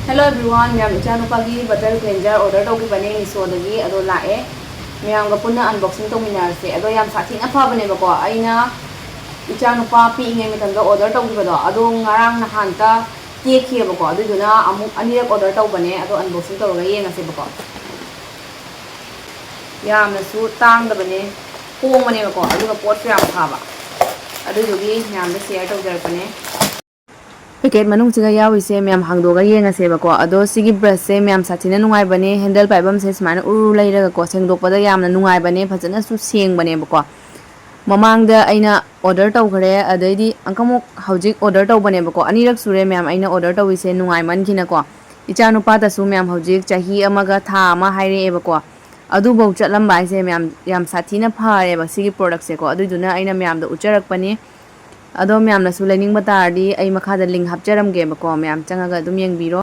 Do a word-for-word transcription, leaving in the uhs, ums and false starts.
Hello everyone, ꯃꯌꯥꯝ, ꯏꯆꯥꯅꯨꯄꯥꯒꯤ butter cleanser order ꯇꯧꯈꯤꯕꯅꯦ Meeshoꯗꯒꯤ, ꯑꯗꯣ ꯂꯥꯛꯑꯦ꯫ ꯃꯌꯥꯝꯒ ꯄꯨꯟꯅ unboxing ꯇꯧꯃꯤꯟꯅꯔꯁꯦ꯫ ꯑꯗꯣ ꯌꯥꯝ ꯁꯥꯊꯤꯅ ꯐꯕꯅꯦꯕꯀꯣ꯫ ꯑꯩꯅ ꯏꯆꯥꯅꯨꯄꯥ ꯄꯤꯛꯏꯉꯩ ꯃꯇꯝꯗ order ꯇꯧꯈꯤꯕꯗꯣ, ꯑꯗꯣ ꯉꯔꯥꯡ ꯅꯍꯥꯟꯇ ꯇꯦꯛꯈꯤꯑꯕꯀꯣ꯫ ꯑꯗꯨꯗꯨꯅ ꯑꯃꯨꯛ ꯑꯅꯤꯔꯛ order ꯇꯧꯕꯅꯦ꯫ ꯑꯗꯣ unboxing ꯇꯧꯔꯒ ꯌꯦꯡꯉꯁꯦꯕꯀꯣ꯫ ꯌꯥꯝꯅꯁꯨ ꯇꯥꯡꯗꯕꯅꯦ, ꯍꯣꯡꯕꯅꯦꯕꯀꯣ꯫ ꯑꯗꯨꯒ ꯄꯣꯠꯁꯨ ꯌꯥꯝ ꯐꯕ, ꯑꯗꯨꯗꯨꯒꯤ ꯃꯌꯥꯝꯗ share ꯇꯧꯖꯔꯛꯄꯅꯦ꯫ Packet ꯃꯅꯨꯡꯁꯤꯒ ꯌꯥꯎꯔꯤꯁꯦ ꯃꯌꯥꯝ ꯍꯥꯡꯗꯣꯛꯑꯒ ꯌꯦꯡꯉꯁꯦꯕꯀꯣ꯫ ꯑꯗꯣ ꯁꯤꯒꯤ brushꯁꯦ ꯃꯌꯥꯝ ꯁꯥꯊꯤꯅ ꯅꯨꯡꯉꯥꯏꯕꯅꯦ꯫ Handle ꯄꯥꯏꯐꯝꯁꯦ ꯁꯨꯃꯥꯏꯅ ꯎꯔꯨ ꯂꯩꯔꯒꯀꯣ, ꯁꯦꯡꯗꯣꯛꯄꯗ ꯌꯥꯝꯅ ꯅꯨꯡꯉꯥꯏꯕꯅꯦ, ꯐꯖꯅꯁꯨ ꯁꯦꯡꯕꯅꯦꯕꯀꯣ꯫ ꯃꯃꯥꯡꯗ ꯑꯩꯅ order ꯇꯧꯈ꯭ꯔꯦ, ꯑꯗꯩꯗꯤ ꯑꯃꯨꯛ ꯍꯧꯖꯤꯛ order ꯇꯧꯕꯅꯦꯕꯀꯣ꯫ ꯑꯅꯤꯔꯛ ꯁꯨꯔꯦ ꯃꯌꯥꯝ ꯑꯩꯅ order ꯇꯧꯔꯤꯁꯦ, ꯅꯨꯡꯉꯥꯏꯃꯟꯈꯤꯅꯀꯣ꯫ ꯏꯆꯥꯅꯨꯄꯥꯗꯁꯨ ꯃꯌꯥꯝ ꯍꯧꯖꯤꯛ ꯆꯍꯤ ꯑꯃꯒ ꯊꯥ ꯑꯃ ꯍꯥꯏꯔꯛꯑꯦꯕꯀꯣ꯫ ꯑꯗꯨꯐꯧ ꯆꯠꯂꯝꯕ ꯍꯥꯏꯁꯦ ꯃꯌꯥꯝ, ꯌꯥꯝ ꯁꯥꯊꯤꯅ ꯐꯔꯦꯕ ꯁꯤꯒꯤ productꯁꯦꯀꯣ꯫ ꯑꯗꯨꯏꯗꯨꯅ ꯑꯩꯅ ꯃꯌꯥꯝꯗ ꯎꯠꯆꯔꯛꯄꯅꯤ꯫ ꯑꯗꯣ ꯃꯌꯥꯝꯅꯁꯨ ꯂꯩꯅꯤꯡꯕ ꯇꯥꯔꯗꯤ ꯑꯩ ꯃꯈꯥꯗ link ꯍꯥꯞꯆꯔꯝꯒꯦꯕꯀꯣ, ꯃꯌꯥꯝ ꯆꯪꯉꯒ ꯑꯗꯨꯝ ꯌꯦꯡꯕꯤꯔꯣ꯫